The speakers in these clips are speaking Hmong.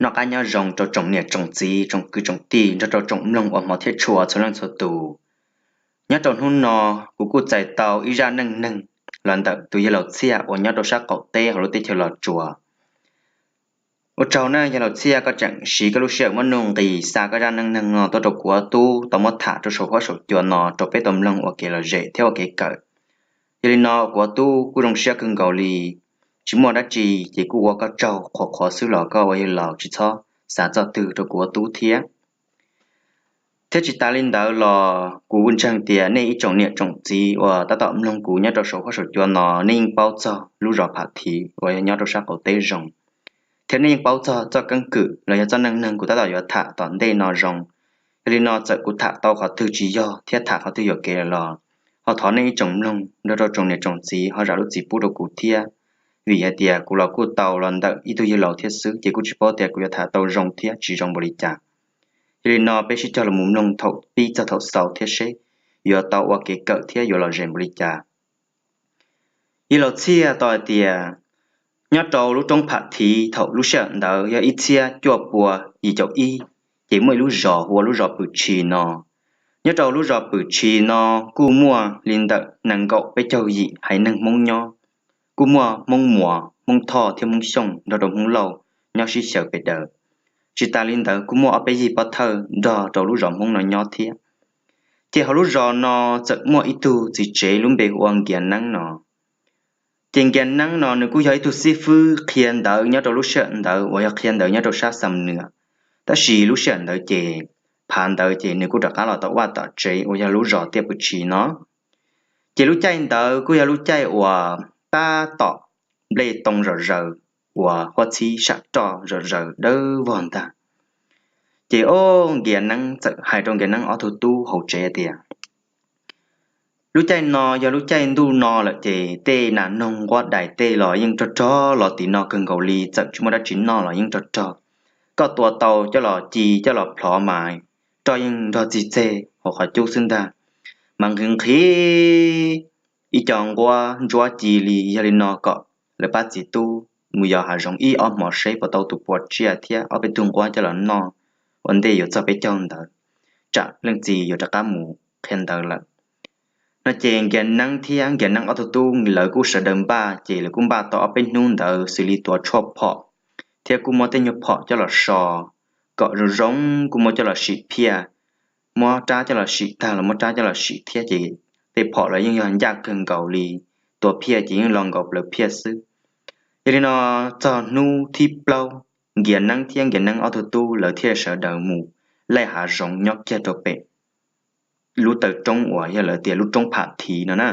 Noj qab nyob zoo rau tsoom niam tsoom txiv tsoom kwv tsoom tij nrog rau tsoom mloog uas hmov thiab tshua txhua leej txhua tus. Nyob rau hnub no, kuv kuj txais tau ib zaj neej neeg los ntawm tus yawg laus Txhiaj uas nyob rau sab qaum teb hauv lub teb chaws Los Tsuas. Ua tsaug nawb yawg laus Txhiaj, koj tseem siv koj lub sij hawm muab nuj nqis xa koj zaj neej neeg no tuaj rau kuv ob tug tau muab tham rau saum huab saum cua no rau peb tau mloog ua kev lom zem thiab ua kev kawm. Yog li no kuv ob tug kuj zoo siab kawg nkaus li. Tsis muaj dab tsi ces kuj ua koj tsaug qhuav qhuav xwb los koj ua yawg laus tsis txhob xav txog twg rau kuv ob tug thiab. Thiab tsis tas li ntawd los kuv ntseeg tias nej ib tsoom niam tsoom txiv uas tab tom mloog kuv nyob rau saum huab saum cua no, nej yeej paub txog lub zos Pham Thiv uas yog nyob rau sab qaum teb zoo, thiab nej yeej paub txog txoj keeb kwm los yog txoj neej neeg kuv tab tom yuav tham tom ntej no zoo. Yog li no txawm kuv tham tau qhov twg tsis yog thiab tham qhov twg yuam kev lawm los ho thov nej ib tsoom mloog nrog rau tsoom niam tsoom txiv ho zam lub txim pub rau kuv thiab, vim hais tias kuv los kuj tau los ntawm ib tug yawg laus thiab xwb ces kuj tsis paub tias kuv yuav tham tau zoo thiab tsis zoo npaum li cas. Yog li no peb sib cog los mus mloog thaum pib txog thaum xaus thiab seb yuav tau ua kev kawm thiab yuav lom zem npaum li cas. Yawg laus Txhiaj tau hais tias, nyob rau lub roob Pham Thiv thaum lub sij hawm ntawd yog ib txhiab cuaj pua yim caum ib, ces muaj ib lub zos hu ua lub zos Pwm Tshis no. Nyob rau lub zos Pwm Tshis no kuj muaj li ntawm nees nkaum peb caug yim haiv neeg Hmoob nyob, kuj muaj Hmoob Muas, Hmoob Thoj thiab Hmoob Xyooj nrog rau Hmoob Lauj nyob sib xyaw pes daws. Tsis tas li ntawd kuj muaj ob peb yig pov thawj nrog rau lub zos Hmoob no nyob thiab. Ces hauv lub zos no txawm muaj ib tug txiv tsev lub npe hu ua Nkias Neeb no. Ces Nkias Neeb no nws kuj yog ib tug xib fwb qhia ntawv nyob rau lub sij hawm ntawd uas yog qhia ntawv nyob rau sab Xam Nuas, tab sis lub sij hawm ntawd ces phav ntawd ces nws kuj rov qab los tom vaj tom tsev uas yog lub zos tiaj Pwm Tshis no. Ces lub caij ntawd kuj yog lub caij uas tab tom nplej too zom zaws uas huab txhib sam roj zom zaws dawb vog ntag. Ces ob Nkias Neeb txawm hais rau Nkias Neeb ob tug tub hauv tsev tias, lub caij no yog lub caij ntuj no lawm ces tej nas noog nquab dais tej los yeej rog rog los tim no kawg nkaus li, txawm tsis muaj dab tsi noj los yeej rog rog. Koj tua tau coj los ci coj los plhov mas roj yeej nrog txij txeg hauv qhov cub xwb ntag. Mas nqhis nqhis ib co nquab ntsuab ci li, yog li no kom lawv pab txiv tub mus yos hav zoov ib ob hmo seb puas tau tus puas tsiaj thiab ob peb tug nquab coj los noj ua ntej yuav txog peb caug ntawd, tsam leej txiv yuav rov qab mus qhia ntawv lawm. No ces Nkias Neeb thiab Nkias Neeb ob tug tub lawv kuj sawv daws npaj, ces lawv kuj npaj tau ob peb hnub ntawd xws li tuav tshuaj phom thiab kuj muab tej nyuag phom coj los so kom zoo zoo, kuj muab coj los sim phiaj, muab rab coj los sim tag los muab rab coj los sim thiab, ces tej phom los yeej yog ncaj kawg nkaus li, tua phiaj ces yeej lo nkaus plaws phiaj xwb. Yog li no txog hnub thib plaub, Nkias Neeb thiab Nkias Neeb ob tug tub lawv thiaj sawv daws mus laij hav zoov nyob kiag rau pem lub taw roob uas yog lawv tias lub roob Pham Thiv no na.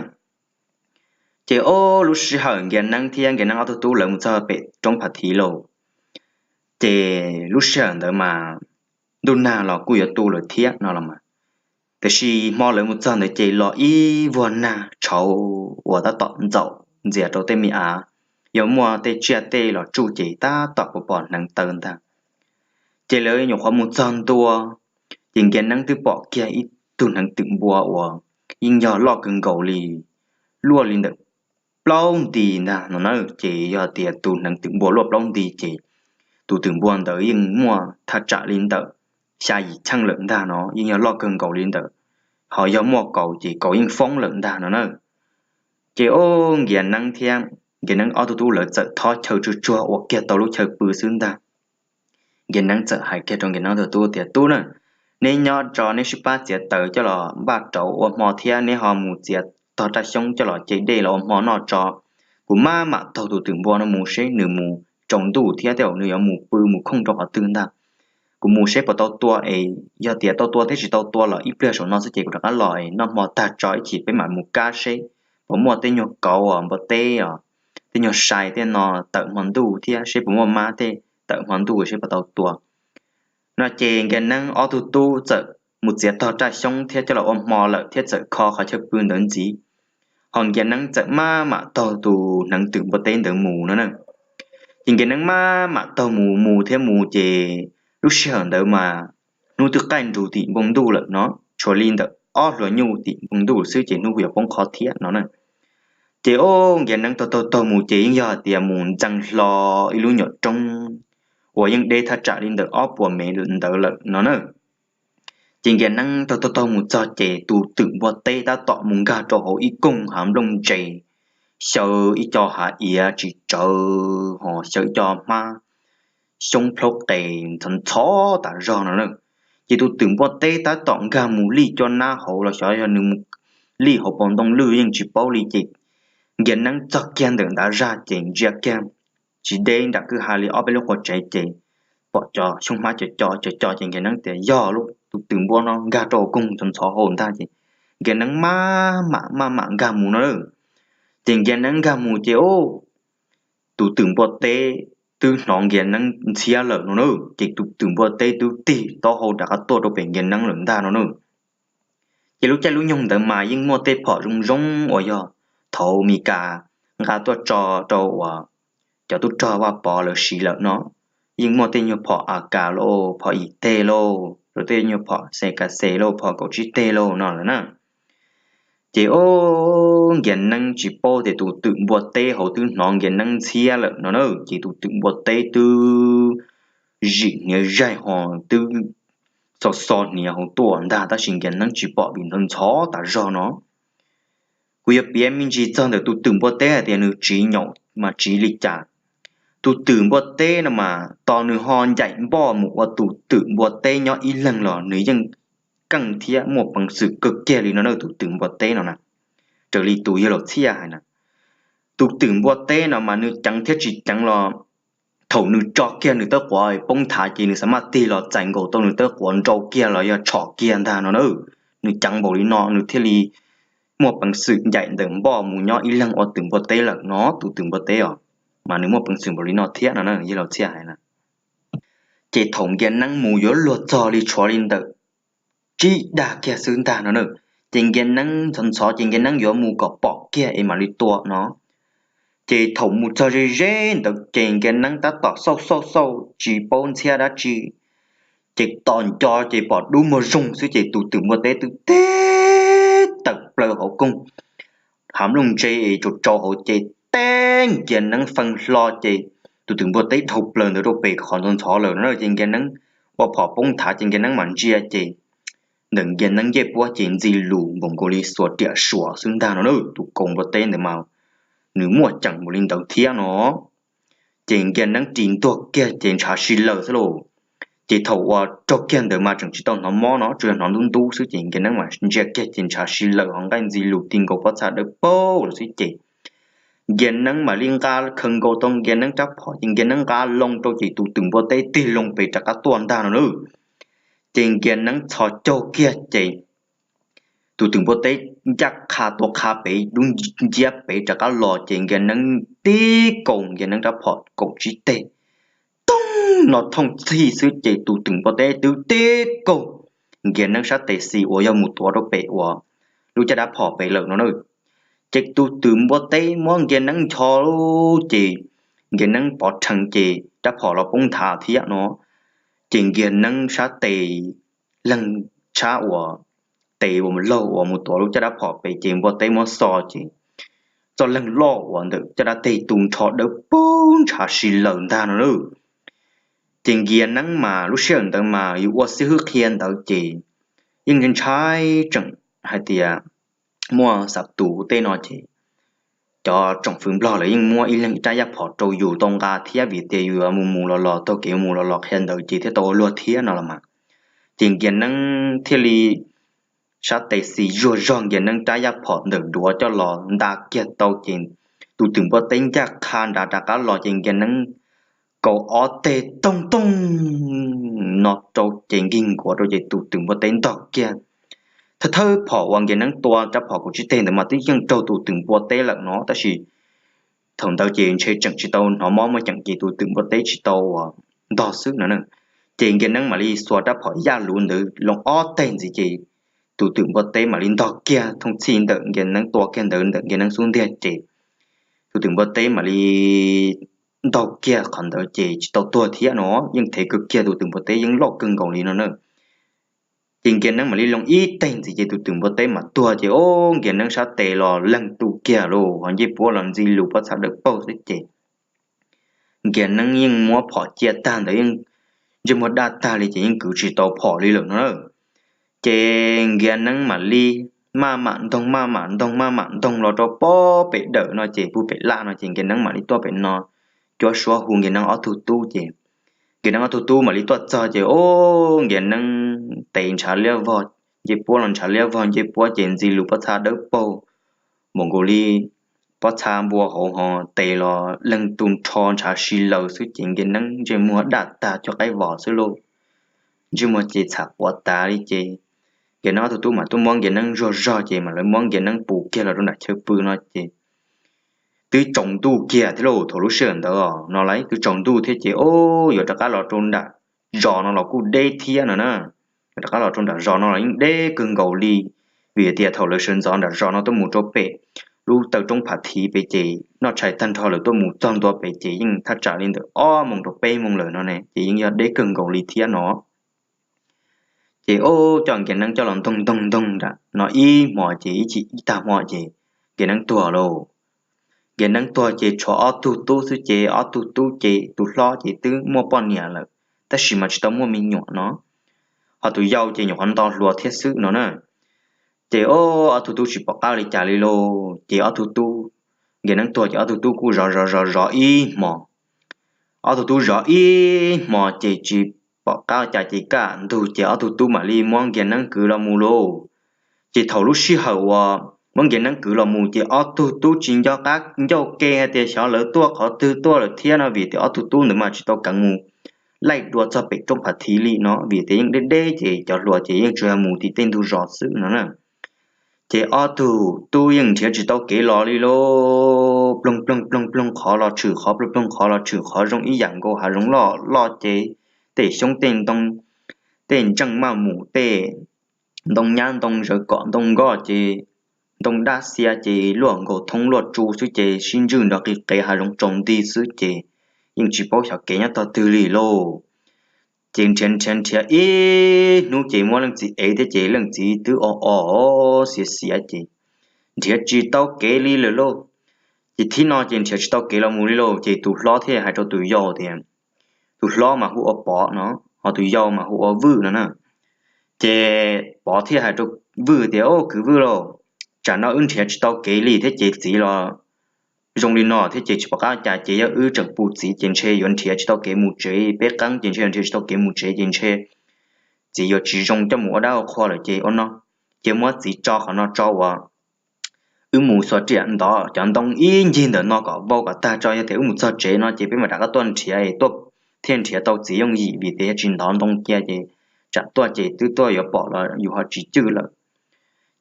Ces ob lub sij hawm Nkias Neeb thiab Nkias Neeb ob tug tub lawv mus txog pem roob Pham Thiv lawm, ces lub sij hawm ntawd mas ntuj nag los kuj yuav tu lawm thiab no los mas, tiam sis hmo lawv mus txog ntawd ces los ib vuag nag tshauv uas tab tom ntxaum ntxias rau tej me av, yog muaj tej tsiaj tej los tsuj ces tab tom pom pom hneev taw ntag. Ces lawv nyuam qhuav mus txog ntua, ces Nkias Neeb twb pom kiag ib tug hneev twm npua uas yeej yog loj kawg nkaus li, luaj li ntawm plaub nti ntag no na. Ces yog tias tus hneev twm npua luaj plaub nti ces tus twm npua ntawd yeej muaj thaj tsam li ntawm xya yim cheej lawm ntag no, yeej yog loj kawg nkaus li ntawm, ho yog muaj kaus ces kaus yeej foob lawm ntag no na. Ces ob Nkias Neeb thiab Nkias Neeb ob tug tub lawv txawm thob chaw tsuag tsuag ua kiag tau lub chaw pw xwb ntag. Nkias Neeb txawm hais kiag rau Nkias Neeb ob tug tub tias, tub na, neb nyob tso, neb sib pab txiav taws coj los npaj rauv ua hmo thiab neb ho mus txiav tog raj xyoob coj los ce dej los ua hmo noj tso. Kuv maj mam taug tus twm npua no mus seb nws mus tsaus ntuj thiab tej zaum nws yuav mus pw mus khooj rau qhov twg ntag. Kuv mus seb puas tau tua es yog tias tau tua thiab tsis tau tua los ib pliag saum no xwb ces kuv rov qab los es noj hmo tag tso ib chim peb mam mus kab seb puas muaj tej nyuag kauv os, npua teb os, tej nyuag sai tej no tawm hmo ntuj thiab seb puas muaj mab tej tawm hmo ntuj seb puas tau tua. No ces Nkias Neeb ob tug tub txawm mus txiav tog raj xyoob thiab coj los ua hmo lawm thiab txawm kho qhov chaw pw ntawd ntxiv. Ho Nkias Neeb txawm maj mam taug tus hneev twm npua teb ntawd mus no na. Ces Nkias Neeb maj mam taug mus mus thiab mus ces lub sij hawm ntawd mas hnub twb qaij nrus tim npoo ntuj lawm no, tshuav li ntawm ob hluas nyuj tim npoo ntuj xwb ces hnub kuj yuav poob qho thiab no na. Ces ob Nkias Neeb taug taug taug mus ces yeej yog hais tias mus ntxeev hlo ib lub nyuam roob uas yeej deb thaj tsam li ntawm ob puas mev ntawd lawm no na. Ces Nkias Neeb taug taug taug mus txog ces tus twm npua teb tab tom mus nkag rau hauv ib koog hav nplooj ntse, xyaw ib co hav iav tsis tsawv ho xyaw ib co hmab xyoob plaub qes ntxhov ntxhov tas zog no na. Ces tus twm npua teb tab tom nkag mus lij cov nab hauv los xyov yog nws mus lij hauv paus ntoo lwj yeej tsis paub li ces Nkias Neeb txog kiag ntawm ntav zaj ces ntsia kiag tsis deb nram kwj ha li ob peb lub qhov tsev ces pom cov xyoob hmab co co co co ces Nkias Neeb tias yog tus twm npua no nkag rau hauv koog ntxhov ntxhov hauv ntag ces Nkias Neeb maj mam maj mam nkag mus no na. Ces Nkias Neeb nkag mus ces tus twm npua teb twb hnov Nkias Neeb ntxhiab lawm no na. Ces tus twm npua teb twb tig taub hau rov qab tuaj rau pem Nkias Neeb lawm ntag no na. Ces lub caij lub nyoog ntawd mas yeej muaj tej phom zoo zoo uas yog thaum Mis Kas nqa tuaj tso rau uas cov tub rog Vaj Pov lawv siv lawm no. Yeej muaj tej nyuag phom A Kas lauj, phom ib teg lauj, los tej nyuag phom xe kas xes lauj, phom kaum tsib teg lauj no lawm na. Ces o, Nkias Neeb tsis paub tias tus twm npua teb hauv twb hnov Nkias Neeb ntxhiab lawm no na. Ces tus twm npua teb twb zim hniav zaig ho twb xo xo hniav hauv tuaj ntag tab sis Nkias Neeb tsis pom vim ntxhov ntxhov tas zog no. Kuv yuav piav me ntsis txog ntawm tus twm npua teb hais tias nws tsiv nyaum mas tsiv li cas. Tus twm npua teb no mas tos nws ho ncaim npoj mus ua tus twm npua teb nyob ib leeg los nws yeej keej thiab muaj peev xwm kawg kiag li no na tus twm npua teb no na. Raws li tus yawg laus Txhiaj hais na, tus twm npua teb no mas nws ceev thiab tsis ceev los thaum nws tso kiag nws tawb quav poob thav ces nws xav maj tig los txais nkaus tau nws tawb quav nrau kiag los yog tshom kiag ntag no na. Nws ceev npaum li no nws thiaj li muaj peev xwm ncaim ntawm npoj mus nyob ib leeg ua twm npua teb lawm no tus twm npua teb os. Mas nws muaj peev xwm npaum li no thiab no na yawg laus Txhiaj hais na. Ces thaum Nkias Neeb mus yuav luag txog li tshuav li ntawm tsib dag kiag xwb ntag no na. Ces Nkias Neeb ntxhov ntxhov ces Nkias Neeb yuav mus kom pom kiag es mam li tua no. Ces thaum mus txog ze ze ntawd ces Nkias Neeb tab tom xauj xauj xauj tsis paub ntxhiab dab tsi, ces tos nco ces pom dub muag zoog xwb ces tus twm npua teb twb teb tawm plaws hauv koog hav nplooj ntse es tsaus tsaus hauv ces teb Nkias Neeb fee hlo ces tus twm npua teb dhau plaws ntawd rau pem qhov ntxhov ntxhov lawm no ces Nkias Neeb ua phom poob thav ces Nkias Neeb mam ntsia ces ntawm Nkias Neeb ncej puab ces ntxi lus npaum nkaus li xuas riam suam xwb ntag no na. Tus kaus npua teb ntawd mas nws muaj ceem npaum li ntawd thiab no. Ces Nkias Neeb ris ntuag kiag ces ntshav si lawm xwb lauj. Ces thaum uas raug kiag ntawd mas tseem tsis tau hnov mob no tsuas yog hnov ntub ntub xwb ces Nkias Neeb mas ntsia kiag ces ntshav si lawm ho nqaij ntxi lus ti nkaus pob txha dawb paug lawm xwb ces Nkias Neeb mam li nqa khaws nkaus tau Nkias Neeb rab phom ces Nkias Neeb nqa loo rau ces tus twm npua teb tig loo pem rov qab tuaj ntag no na. Ces Nkias Neeb txhos caug kiag ces tus twm npua teb ncaj qha tua qha pem dub nciab pem rov qab los ces Nkias Neeb tib kaus Nkias Neeb rab phom kaum tsib teg toog no thooj txhij xwb ces tus twm npua teb twb tib kaus Nkias Neeb sab tes xis uas yog mus tuav rau pem uas lub caj dab phom pem lawm no na. Ces tus twm npua teb muab Nkias Neeb ncho ces Nkias Neeb pov rhees ces rab phom los poob nthav thiab no. Ces Nkias Neeb sab tes leeg tshab uas tes uas laug uas mus tuav lub caj dab phom pem ces npua teb muab xo ces txoj leeg loj uas ntawm caj dab teg tu nrho dawb paug ntshav si lawm ntag no na. Ces Nkias Neeb mas lub sij hawm ntawd mas yus ua xib hwb qhia ntawd ces yeej ntshai tseem hais tias muaj xav tus tej no ces cov tsoom fwv Nplog lawv yeej muab ib leeg ib rab yaj phom rau yus tau nqa thiab vim tias yus yuav mus mus los los taug kev mus mus los los qhia ntawd ces thiaj tau ua luag thiab no los mas. Ces Nkias Neeb thiaj li sab tes xis zuag zog Nkias Neeb rab yaj phom ntawm duav coj los nta kiag tau ces tus twm npua teb ncaj qha nrad rov qab los ces Nkias Neeb kaus ob teg toog toog no rau ces nkig nkuav rau ces tus twm npua teb ntog kiag. Thawj thawj phom uas Nkias Neeb tua rab phom kaum tsib teg ntawd mas twb yeej raug tus twm npua teb lawm no tab sis thaum ntawd ces ntshe tseem tsis tau hnov mob muaj ceem ces tus twm npua teb tsis tau uas ntog xwb no. Ces Nkias Neeb mam li xuas rab phom yaj luv ntawd loo ob teg ntxiv ces tus twm npua teb mam li ntog kiag thooj txhij ntawm Nkias Neeb tua kiag ntawd ntawm Nkias Neeb xub ntiag ces tus twm npua teb mam li ntaug kiag qhov ntawd ces tsis tau tuag thiab no, yeej thev kawg kiag tus twm npua teb yeej loj kawg nkaus li no na. Ces Nkias Neeb mam li loo ib teg ntxiv ces tus twm npua teb mam tuag ces o, Nkias Neeb sab tes los leeg tu kiag lauj ho ncej puab los ntxi lus pob txha dawb paug xwb ces Nkias Neeb yeej muab phom cia tag ntawd, yeej ntsej muag daj tag li ces yeej kwv tsis tau phom li lawm no. Ces Nkias Neeb mam li maj mam ntoog, maj mam ntoog, maj mam ntoog los rau pob pem dawm no ces puag pem laj no ces Nkias Neeb mam li tuaj pem no, cuab suab hu Nkias Neeb ob tug tub ces Nkias Neeb ob tug tub mam li tuaj txog ces o, Nkias Neeb tes ntshav liab vog ncej puab los ntshav liab vog ncej puab ces ntxi lus pob txha dawb paug npaum nkaus li pob txha npua hauv ho, tes los leeg tu nrho ntshav si laws xwb ces Nkias Neeb ntsej muag daj tag cuag qaib vos xwb lauj. Ntsej muag ces txham quav tas li ces Nkias Neeb ob tug tub mam tuaj muab Nkias Neeb zuag zog ces mam lawv muab Nkias Neeb pus kiag los rau nram chaw pw no ces twb tsaus ntuj kiag thiab lauj. Thaum lub sij hawm ntawd no lawv twb tsaus ntuj thiab ces o, yuav rov qab los rau nram zos no los kuj deb thiab no na. Rov qab los rau nram zos no los yeej deb kawg nkaus li, vim tias thaum lawv sawv ntxov nram zos no tuaj mus rau pem lub taw roob Phav Thiv pem ces noj tshais tag nrho lawv tuaj mus txog ntua pem ces yeej thaj tsam li ntawm ob moos rau peb moos lawm no ne ces yeej yog deb kawg nkaus li thiab no. Ces o, coj Nkias Neeb coj los ntoog ntoog ntoog nram no ib hmos ces ib chim ib tag hmo ces Nkias Neeb tuag lauj. Nkias Neeb tuag ces tshuav ob tug tub xwb ces ob tug tub ces tus hlob ces twb muaj poj niam lawm tab sis mas tsis tau muaj me nyuam no, ho tus yau ces nyuam qhuav nto hluas thiab xwb no na. Ces o, ob tug tub tsis pom qab li cas li lauj ces ob tug tub, Nkias Neeb tuag ces ob tug tub kuj zov zov zov zov ib hmos. Ob tug tub zov ib hmos ces tsis pom qab cas ces kaj ntug ces ob tug tub mam li muab Nkias Neeb kwv los mus lauj. Ces thaum lub sij hawm uas muab Nkias Neeb kwv los mus ces ob tug tub tsis nco qab ncauj ke hais tias xyov lawv tuaj qhov twg tuaj lawm thiab no vim tias ob tug tub ntawd mas tsis tau keev mus laij dua txog pem roob Phav Thiv li no vim tias yeej deb deb ces cov hluas ces yeej tsuas yog mus tim tej ntug zos xwb no na. Ces ob tug tub yeej nrhiav tsis tau kev los li lauj, ploog ploog ploog ploog qhov los tshwm qhov, ploog ploog qhov los tshwm qhov, zoo ib yam nkaus hav zoov loj loj ces tej xyoob tej ntoo, tej ntseej maj mus, tej ntoo nyab ntoo zawv kom ntoo nkoj ces ntoo dab xia ces luaj nkaus thoob luaj tsu xwb ces sib ntswj nrov qis qev hav zoov tsaus nti xwb ces yeej tsis paub xyov kev nyob tog twg li lauj. Ces nrhiav nrhiav nrhiav ib hnub ces muaj leej txiv ev thiab ces leej txiv twb o o xiav xiav ces nrhiav tsis tau kev li lawm lauj. Ces thib no ces nrhiav tsis tau kev los mus li lauj ces tus hlob thiaj hais rau tus yau tias, tus hlob mas hu ua Pov no, ho tus yau mas hu ua Vwj no na. Ces Pov thiaj hais rau Vwj tias, Au, kwv Vwj lauj, tsam no wb nrhiav tsis tau kev li thiab ces txiv los zoo li no thiab ces tsis pom qab cas ces yog wb tseem pus txiv ces ntshe yuav nrhiav tsis tau kev mus tsev, peb qeeb ces ntshe yuav nrhiav tsis tau kev mus tsev ces ntshe txiv yuav tsis zoo coj mus ua dab ua qhua lawm ces ua no, ces muab txiv tso qhov no tso uas wb mus xuas riam ntov cov ntoo ib ncig ntawm no kom vau kom tag tso, yog tias wb mus txog tsev no ces peb mam rov qab tuaj nrhiav, tuaj thiaj nrhiav tau txiv yooj yim vim tias yog tsis ntov ntoo cia ces tsam tuaj ces twb tuaj yuav pom los yus ho tsis cwj lawm.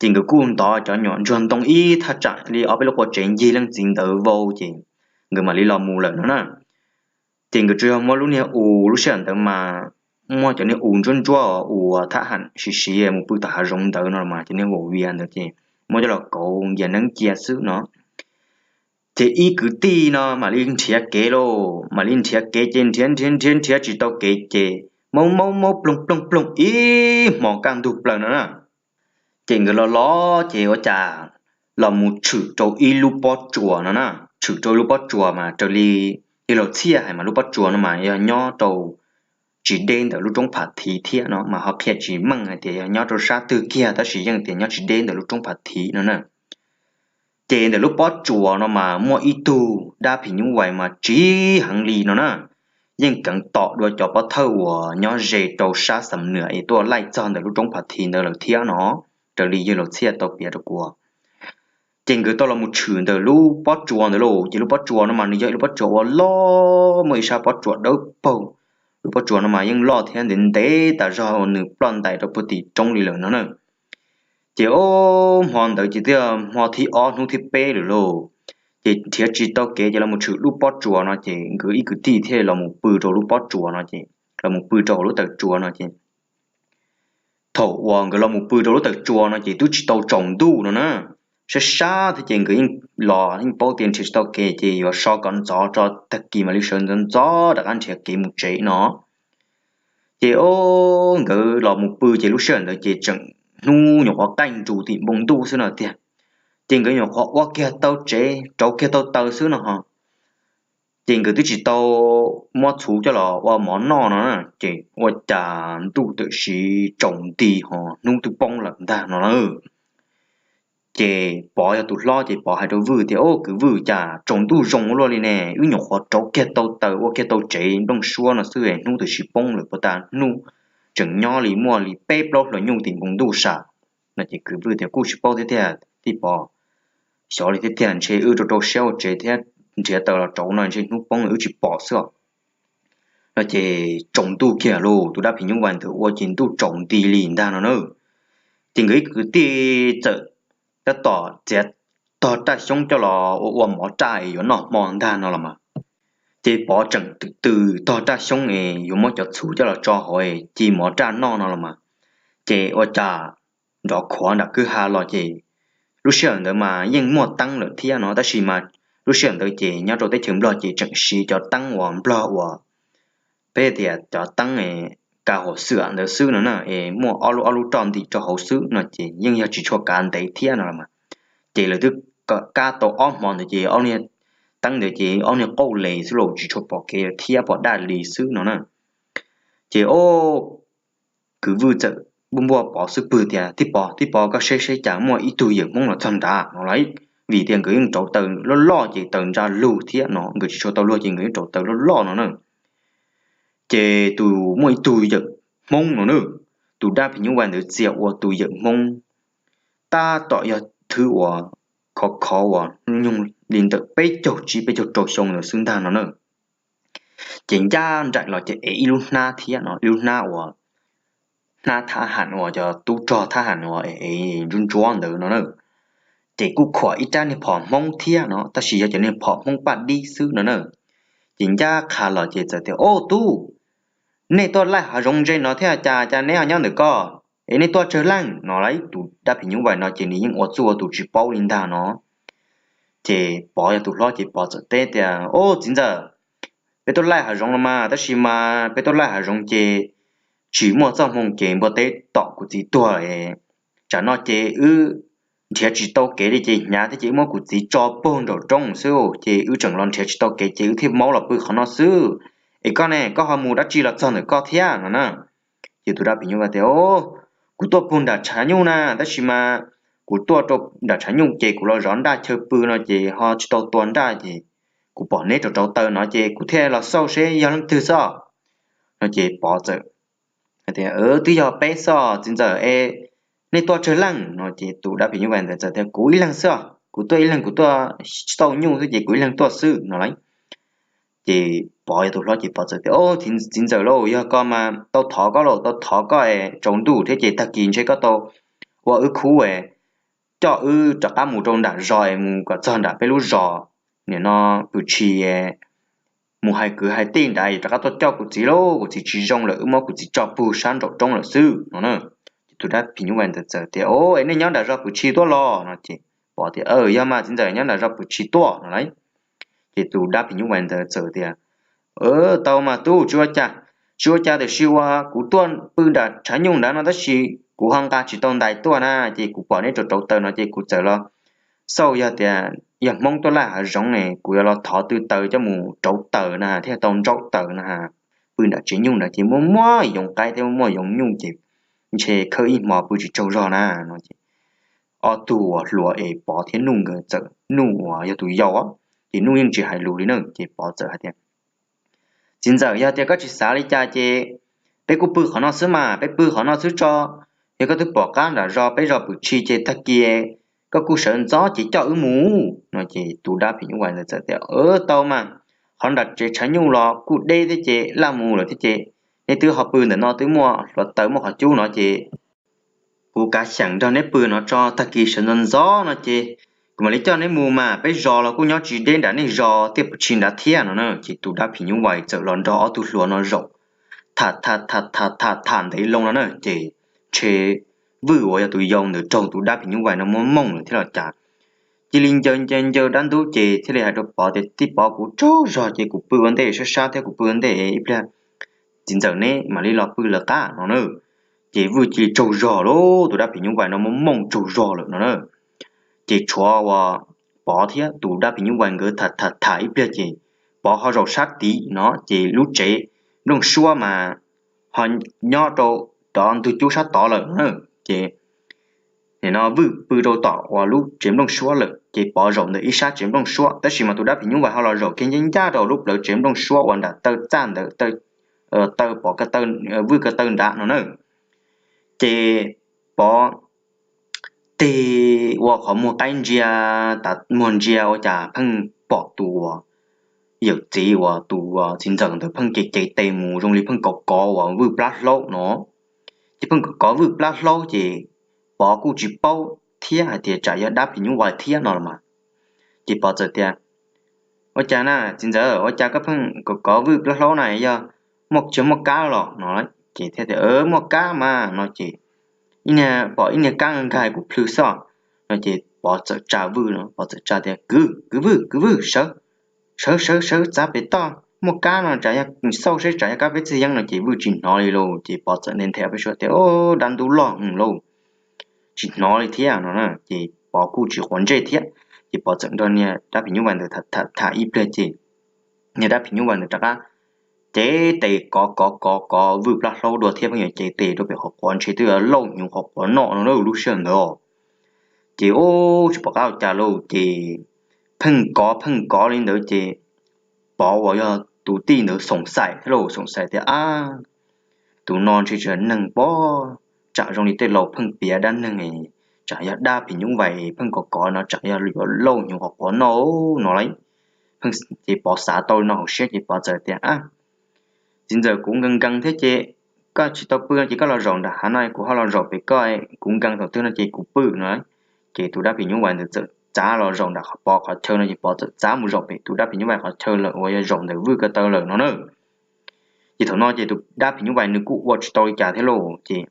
Ces nkawd kuj ntov cov nyuam ntsuag ntoo ib thaj tsam li ob peb lub qua tsev ncig leej txiv ntawd vau ces nkawd mam li los mus lawm no na. Ces nkawd tsuas yog muab lub niag u, lub sij hawm ntawd mas muaj cov niag u ntsuab ntsuab uas thab ham siv siv mus pw tom hav zoov ntawd no mas cov niag vau vias ntawd ces muab coj los kauv Nkias Neeb cia xwb no. Ces ib kwv tij no mam li nrhiav kev lauj, mam li nrhiav kev ces nrhiav nrhiav nrhiav nrhiav tsis tau kev ces maub maub maub ploog ploog ploog ib hmos kaj ntug plaws no na. Ces nkawd los los ces ua cas los mus tshwm rau ib lub pob tsuas no na, tshwm rau lub pob tsuas mas raws li yawg laus Txhiaj hais mas lub pob tsuas no mas yog nyob rau tsis deb ntawm lub roob Pham Thiv thiab no mas ho qhia tsis meej hais tias yog nyob rau sab twg kiag tab sis yeej tias nyob tsis deb ntawm lub roob Pham Thiv no na. Ces ntawm lub pob tsuas no mas muaj ib tug dab phim nyuj vais mas tsiv heev li no na, yeej kheev tom dua cov pov thawj uas nyob ze rau sab Xam Nuam es tuaj laij txog ntawm lub roob Pham Thiv ntawd lawm thiab no, raws li yawg laus Txhiaj tau piav rau kuv. Ces nkawd tau los mus tshwm ntawm lub pob tsuas ntawd lauj, ces lub pob tsuas no mas nws yog ib lub pob tsuas uas loj, muaj ib sab pob tsuas dawb paug. Lub pob tsuas no mas yeej loj thiab ntev ntev tas zog uas nws ploj ntais rau puag tim roob li lawm no na. Ces o, hmo ntawd ces twb yog hmo thib ob hnub thib peb lawm lauj. Ces nrhiav tsis tau kev ces los mus tshwm lub pob tsuas no ces nkawd ib kwv tij thiaj los mus pw rau lub pob tsuas no ces, los mus pw rau hauv lub taw tsuas no ces thaum uas nkawd los mus pw rau lub taw tsuas no ces twb tsis tau tsaus ntuj no na, sab sab thiab ces nkawd yeej los yeej paub tias nrhiav tsis tau kev ces yuav so kom ntxov tso tag kis mam li sawv ntxov ntxov rov qab nrhiav kev mus tsev no. Ces o, nkawd los mus pw ces lub sij hawm ntawd ces tseem hnub nyuam qhuav qaij nrus tim npoo ntuj xwb no tiag. Ces nkawd nyuam qhuav ua kiag tau tsev rauv kiag tau taw xwb no ho Ces nkawd twb tsis tau muab txhuv coj los ua mov noj no, ces ua cas ntuj twb sim tsaus nti ho hnub twb poob lawm ntag no na. Ces Pov yog tus hlob ces Pov hais rau Vwj tias, Au, kwv Vwj, cas tsaus ntuj zoo ua luaj li ne, wb nyuam qhuav rauv kiag tau taws ua kiag tau tsev nplooj suab no xwb hnub twb sim poob lawm, puas tas hnub tseem nyob li muaj li peb plaub hluas nyuj tim npoo ntuj sam. No ces kwv Vwj tias, Kuj tsis paub thiab tiag tij Pov, xyov li thiab tiag, ntshe wb rau rau siab ua tsev thiab nrhiav taws los rauv no ntshe hnub poob wb tsis pom xwb os. No ces tsaus ntuj kiag lawm, tus dab phim nyuj vais ntawd ua ces ntuj tsaus nti li ntag no na. Ces nkawd ib kwv tij txawm tab tom txiav tog raj xyoob coj los ua ua mov raj es yuav noj hmo ntag no los mas, ces Pov tseem twm twm tog raj xyoob es yuav muab cov txhuv coj los tso hauv ci mov raj noj no los mas, ces ua cas nrov khuav nram kwj ha los ces lub sij hawm ntawd mas yeej muaj teeb lawm thiab no, tab sis mas lub sij hawm ntawd ces nyob rau teb chaws Nplog ces tseem siv cov teeb uas Nplog uas peb tias cov teeb ka hauv xwm ntawd xwb no na, es muaj ob lub ob lub roj ntim rau hauv xwb no ces yeej yog tsis tshua kav ntev thiab no los mas. Ces lawv twb kab tau ob hmo ntawd ces ob niag teeb ntawd ces ob niag qauj les xwb los tsis tshua pom kev thiab pom daj li xwb no na. Ces o kwv Vwj txawm npuaj npuaj Pov xub pwg tias, Tij Pov, tij Pov, koj saib saib cas muaj ib tug yawm Hmoob los txog nrad no lauj. Vim tias nkawd yeej rauv taws loj loj ces taws ntsa lug thiab no nkawd tsis tshua tau luag ces nkawd yeej rauv taws loj loj no na. Ces tus muaj ib tug yawm Hmoob no na, tus dab phim nyuj vais ntawd txia ua tus yawm Hmoob tab tom yog thwb uas khov khov uas nyoog li ntawm peb caug tsib peb caug rau xyoo ntawd xwb ntag no na. Ces ncaj nraim los ces ev ib lub hnab thiab no, ib lub hnab uas hnab thab ham uas cov tub rog thab ham uas ev ntsuab ntsuab ntawd no na. Ces kuj khuam ib rab niag phom Hmoob thiab no, tab sis yog cov niag phom Hmoob paj dib xwb no na. Ces ncaj qha los ces txawm tias, Au tub, nej tuaj laij hav zoov ze no thiab cas, cas neb ho nyob ntawm ko, es nej tuaj tsawg leej no lauj. Tus dab phim nyuj vais no ces nws yeej ua txuj ua tus tsis paub li ntag no. Ces Pov yog tus hlob ces Pov txawm teb tias, Au txiv ntxawm, peb tuaj laij hav zoov los mas, tab sis mas peb tuaj laij hav zoov ces tsis muaj txoj hmoo ces npua teb tom kuv txiv tuag. Tsam no ces wb nrhiav tsis tau kev li ces hnyav thiab ces wb muab kuv txiv tso puag nraum roob xwb, ces wb tseem los nrhiav tsis tau kev ces wb thiaj maub los pw qhov no xwb. Es koj ne, koj ho mus dab tsi los txog ntawm koj thiab no na? Ces tus dab phim nyuj vais tias, Kuv tuaj puag nram tshav nyuj na, tab sis mas kuv tuaj rau nram tshav nyuj ces kuv los zov nraj chaw pw no ces ho tsis tau tua nraj ces kuv pom neb rauv rauv taws no ces kuv thiaj los xauj seb yog leej twg xwb. No ces Pov txawm tias, Twb yog peb xwb txiv ntxawm es nej tuaj tsawg leej no? Ces tus dab phim nyuj vais ntawd txawm tias, Kuv ib leeg xwb, kuv tuaj ib leeg, kuv tuaj xauj nyuj xwb ces kuv ib leeg tuaj xwb no lauj. Ces Pov yog tus hlob ces Pov txawm tias, Txiv ntxawm lauj, yog koj mas tau thov koj lauj, tau thov koj es tsaus ntuj thiab ces tag kis ntshe koj tau ua wb khub es coj wb rov qab mus rau nram zos es mus kom txog nram peb lub zos, nim no Pwm Tshis, mus hais kwv hais tij nrad es rov qab tuaj coj kuv txiv lauj, kuv txiv tsis zoo lawm, wb muab kuv txiv tso puag sab nraum roob lawm xwb no na. Ces tus dab phim nyuj vais ntawd txawm tias, Es nej nyob nram zos Pwm Tshis tuaj los no? Ces Pov tias, Yog mas txiv ntxawm, nyob nram zos Pwm Tshis tuaj no lauj. Ces tus dab phim nyuj vais ntawd txawm tias, Tau mas tub, tsis ua cas, tsis ua cas, tiam sis uas kuv tuaj pw nram tshav nyuj nrad no tab sis kuv ho nqa tsis tau ntais tuaj na, ces kuv pom neb rauv rauv taws no ces kuv txawm los xauj yog tias yog Hmoob tuaj laij hav zoov ne, kuv yuav los thov tw taws coj mus rauv taws na thiaj tau ntsaub taws na. Pw nram tsev nyuj nrad ces muaj muaj yoov qaib thiab muaj muaj yoov nyuj ces ntshe khawb ib hmo pw tsis tsaug zog na no. Ces ob tug uas hluas es Pov thiab Nuj nkawd txawm, Nuj uas yog tus yau ces Nuj yeej tsis hais lus li na, ces Pov txawm hais tias, Txiv ntxawm, yog tias koj tsis xav li cas ces peb kuj pw qhov no xwb mas, peb pw qhov no xwb tso. Yog koj twb pom qab nram zos peb zos Pwm Tshis ces tag kis koj kuj sawv ntxov ces coj wb mus no. Ces tus dab phim nyuj vais ntawd txawm tias, Tau mas, qhov nram tsev tshav nyuj los kuj deb thiab ces laj mus lawm thiab ces nej twb ho pw ntawm no twb muaj hluav taws muaj qhov cub no ces kuv kav xyeem nrog neb pw no tso, tag kis sawv ntxov ntxov no ces kuv mam li coj neb mus mas, peb zos los kuj nyob tsis deb nram nej zos tiaj Pwm Tshis nrad thiab no na. Ces tus dab phim nyuj vais txawm los nrog ob tug hluas no zaum tham tham tham tham tham ntev loo no na, ces ntshe Vwj uas yog tus yau ntawd raug tus dab phim nyuj vais no muab mooj lawm thiab los cas. Cia li ncaws ncaws ncaws dab ntub ces thiaj li hais rau Pov tias, Tij Pov, kuv tsaug zog ces kuv pw ua ntej sab sab thiab, kuv pw ua ntej ib pliag txiv ntxawm neb mam li los pw lawv qab no na. Ces Vwj cia li tsaug zog lauj, tus dab phim nyuj vais no muab mooj tsaug zog lawm no na. Ces tshuav uas Pov thiab tus dab phim nyuj vais nkawd tham tham tham ib pliag ces Pov ho zaum sab tid no ces lub tsev nplooj suab mas ho nyob rau cov ntug cub sab tod lawm na. Ces nim no Vwj pw rau tom uas lub tsev nplooj suab lawm ces Pov zaum ntawm ib sab tsev nplooj suab, tab sis mas tus dab phim nyuj vais ho los zaum kiag ncaj ncaj rau lub plawv tsev nplooj suab uas nram taw txaj ntawd, taw pom Vwj ko taw nrad no na. Ces Pov tig ua qhov muag qaib ntsia, tav muag ntsia ua cas pheej pom tus uas yawm txiv uas tus txiv ntxawm ntawd pheej cev cev tes mus zoo li pheej kov kov uas Vwj plab hlaub no. Ces pheej kov kov Vwj plab hlaub ces Pov kuj tsis paub thiab hais tias tsam yog dab phim nyuj vais thiab no los mas. Ces Pov txawm tias, Ua cas na txiv ntxawm, ua cas koj pheej kov kov Vwj plab hlaub na, yog muaj, tsis muaj kab los no? Ces thiaj tias, Muaj kab mas no ces, pom ib niag kab nkag kuv plhws xwb no. Ces Pov txawm tsa Vwj no, Pov txawm tsa tias, Kwv, kwv Vwj, kwv Vwj, sawv, sawv sawv sawv txav pem toj, muaj kab no tsam yog xauj seb tsam yog kab peb txwg yeeb no. Ces Vwj tsis hnov li lauj. Ces Pov txawm nthe nthe peb suab tias, Dab ntub loj lauj, tsis hnov li thiab no. Ces Pov kuj tsis quav ntsej thiab. Ces Pov txawm nrog niag dab phim nyuj vais ntawd tham ib pliag ces niag dab phim nyuj vais ntawd rov qab cev tes kov kov kov kov Vwj plab hlaub dua thiab pheej yuav cev tes rau pem qhov quav, ntshe twb yuav lauj hnyuv qhov quav noj no lub sij hawm ntawd. Ces ub tsis pom qab ua cas lauj, ces pheej kov pheej kov li ntawd ces Pov uas yog tus tij ntawd xoom xaim thiab lauj, xoom xaim tias, Ab, tus no ntshe tsis yog neeg pob, tsam zoo li tej laus pheej piav dab neeg, tsam yog dab phim nyuj vais pheej kov kov no tsam yog yuav lauj hnyuv qhov quav noj no lauj. Ces Pov xav tau li no hauv siab ces Pov txawm tias, Txiv ntxawm, kuv nkees nkees thiab ces koj tsis tau pw no ces koj los zaum nram hav no, kuv ho los zaum pem koj, kuv nkees thaum twg no ces kuv pw no. Ces tus dab phim nyuj vais ntawd txawm txav los zaum nram Pov qhov chaw no ces Pov txawm txav mus zaum pem tus dab phim nyuj vais qhov chaw lawm uas yog zaum ntawm Vwj ko taw lawm no na. Ces thaum no ces tus dab phim nyuj vais nws kuj ua tsis tau li cas thiab lauj, ces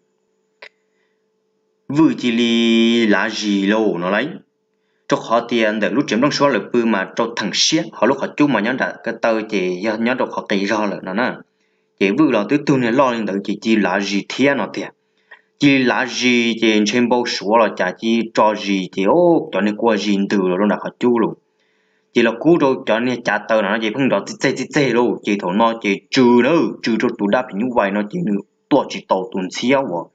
Vwj cia li lav zis lauj no lauj. Rau qhov tias ntawm lub tsev nplooj suab lawm pw mas rau theem siab, ho lub qhov cub mas nyob nram ko taw ces yog nyob rau qhov qis zog lawm no na. Ces Vwj los twb tug niag loj li ntawd ces cia li lav zis thiab no tiag. Cia li lav zis ces ntshe npau suav los cas cia li tso zis ces cov niag kua zis ntws los rau nram qhov cub lauj. Ces los kub rau cov niag cav taws no ces pheej nrov txij txeg txij txeg lauj. Ces thaum no ces tsw na, tsw rau tus dab phim nyuj vais no ces nws tuaj tsis tau tus ntxhiab uas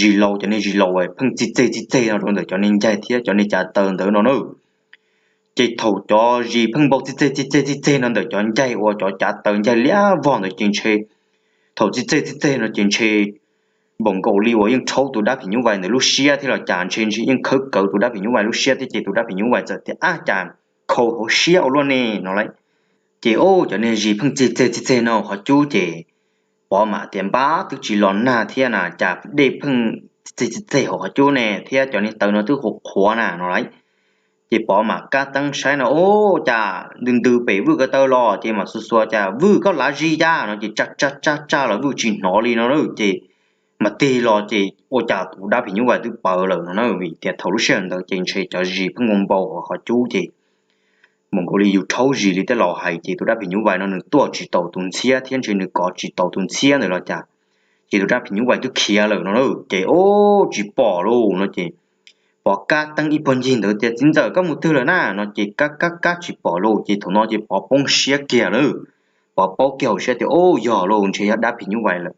zis laus, cov niag zis laus pheej txij txeg txij txeg no rau ntawm cov niag ncaig thiab cov niag cav taws ntawd no na. Ces thaum cov zis pheej npau txij txeg txij txeg txij txeg no ntawm cov ncaig uas cov cav taws ncaig liab vog ntawd ces ntshe, thaum txij txeg txij txeg no ces ntshe npaum nkaus li uas yeej rhaub tus dab phim nyuj vais ntawd lub siab thiab los cas, ntshe ntshe yeej khawb kawg tus dab phim nyuj vais lub siab thiab ces tus dab phim nyuj vais txawm tias, Ab, cas khau hauv siab ua luaj ne no lauj. Ces ub cov niag zis pheej txij txeg txij txeg no qhov cub ces Pov mam tias, Npab, twb tsis los nag thiab na, cas dej pheej txij txeg txij txeg hauv qhov cub ne thiab cov niag taws no twb qhuav qhuav na no lauj. Ces Pov mam kab teeb saib no, ub, cas ntws ntws pem Vwj ko taw los ces mam xuas xuas, Cas Vwj, koj lav zis cas no ces tsa tsa tsa tsa los Vwj tsis hnov li no lauj. Ces mam tig los ces ua cas tus dab phim nyuj vais twb ploj lawm no na, vim tias thaum lub sij hawm ntawd ces ntshe cov zis pheej npau npau hauv qhov cub ces npaum nkaus li yus rhaub zis li tej laus hais ces tus dab phim nyuj vais no nws tuaj tsis tau tus ntxhiab thiab ntshe nws kov tsis tau tus ntxhiab ntawd los cas, ces tus dab phim nyuj vais twb khiav lawm no na. Ces ub, tsis pom lauj no ces Pov kab teeb ib puag ncig ntawd tias, Txiv ntxawm, koj mus twg lawm na no ces kab kab kab tsis pom lauj. Ces thaum no ces Pov poob siab kiag lawm. Pov paub kiag hauv siab tias, Ub, yog lauj, ntshe yog dab phim nyuj vais lawm.